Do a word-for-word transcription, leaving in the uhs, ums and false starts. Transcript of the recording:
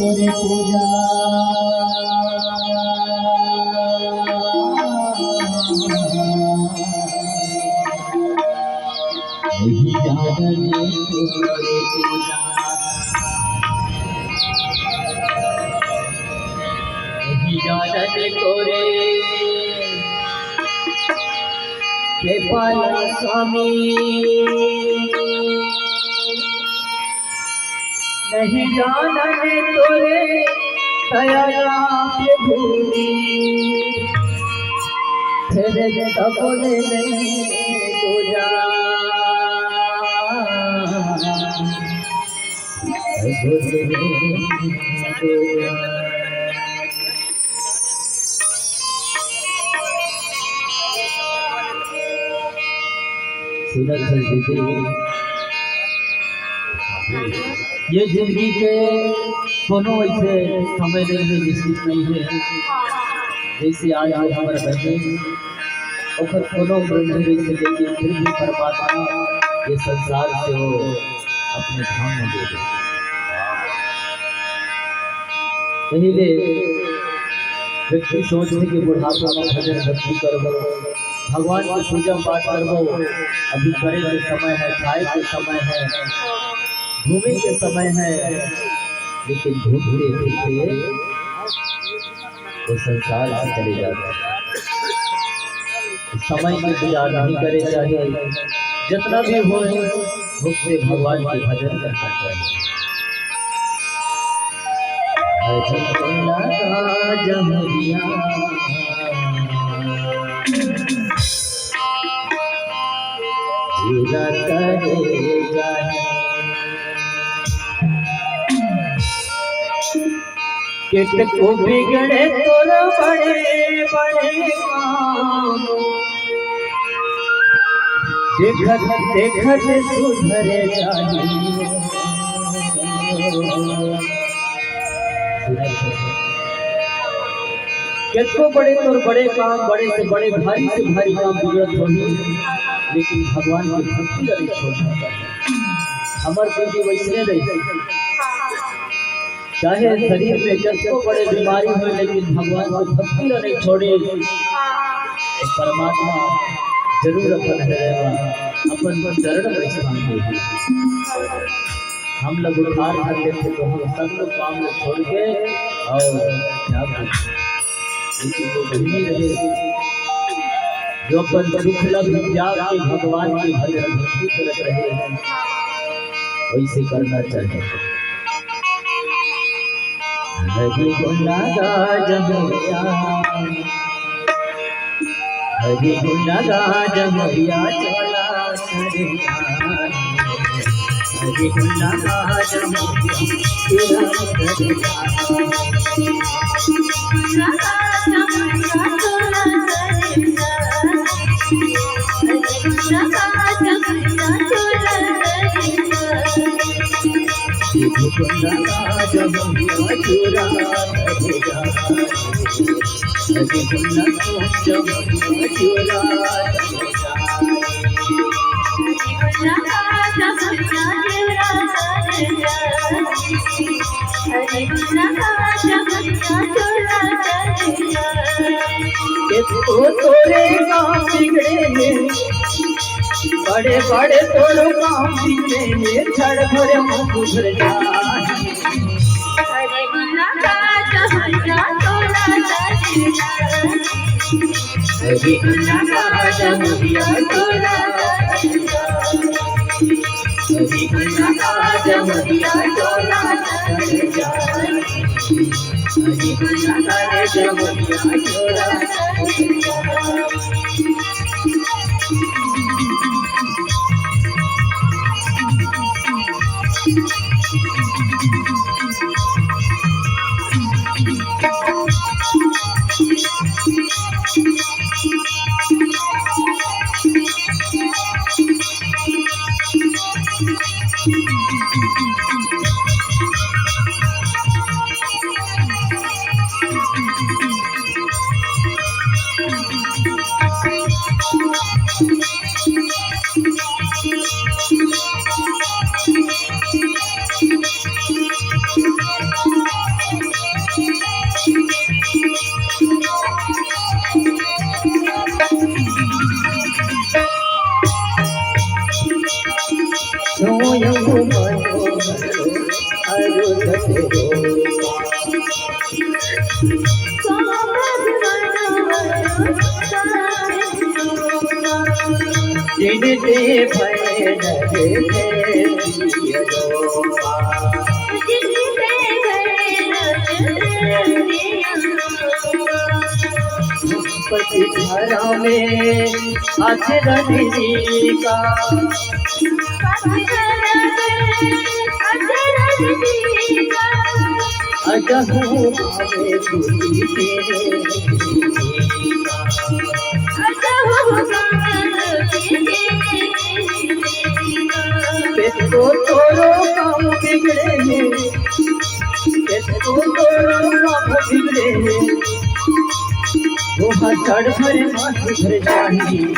तोरे पूजा, नहीं जानने तोरे पूजा, नहीं जानने तोरे के पाला स्वामी। नहीं जानन तोरे दया के भूमि, तेरे तपने नहीं दूजा। सुनत हस दीदी, ये जिंदगी के कोनो ऐसे समय नहीं है, निश्चित नहीं है। जैसे आज, आज हमारा बहन, ओकर कोनो उम्र नहीं रह सके, लेकिन फिर भी परमात्मा ये संसार से वो अपने धाम में दे दे। यही ले व्यक्ति सोचथे कि बुढ़ापा में भजन भक्ति करबो, भगवान के पूजा पाठ करबो, अभी करे के समय है, खाए के समय है, घूमे के समय है, लेकिन घूमते फिरते वो संसार से चले जाते हैं। समय के इंतजार नहीं करे चाहिए, जितना भी हो भक्त से भगवान के भजन करना चाहिए। भजन लगा जहरिया, जीरा करे जाए। कितको बिगड़े तोर बड़े बड़े काम, देखत देखत सुधर जाही। कितको बड़े तोर बड़े काम, बड़े से बड़े, भारी से भारी काम बिगड़त होही, लेकिन भगवान के भक्ति ला नहीं छोड़ना चाहिए। हमर दीदी वैसने रही, चाहे शरीर में कतको बड़े बीमारी होय, लेकिन भगवान के भक्ति ला नहीं छोड़े, तो परमात्मा जरूर अपन हृदय में, अपन चरण में स्थान देही। हम लोग उधार कर लेते तो हम सब लोग काम में छोड़ के और त्याग देते। लेकिन वो बहिनी रहे, जो अपन दुख ला भी त्याग के भगवान के भजन भक्ति करत रहे, वैसे करना चाहिए। हरि गुण गाज मोरिया, हरि गुण गाज मोरिया चोला सरिया। हरि गुण गाज मोरिया चोला सरिया। कितको तोरे काम बिगड़े हे, बड़े बड़े तोरो काम बिगड़े हे, क्षण भर में सुधर जाही। हरि गुण गाज मोरिया चोला सरिया। हरि गुण गाज मोरिया चोला सरिया। हरि गुण गाज मोरिया चोला सरिया। पति धरा में आचरण जी का। अजहू भावे तुझी तेरे। तो तोरो काम बिगड़े है, तो तोरो काम बिगड़े है। वो हसड़ भरे माथ भरे जानी।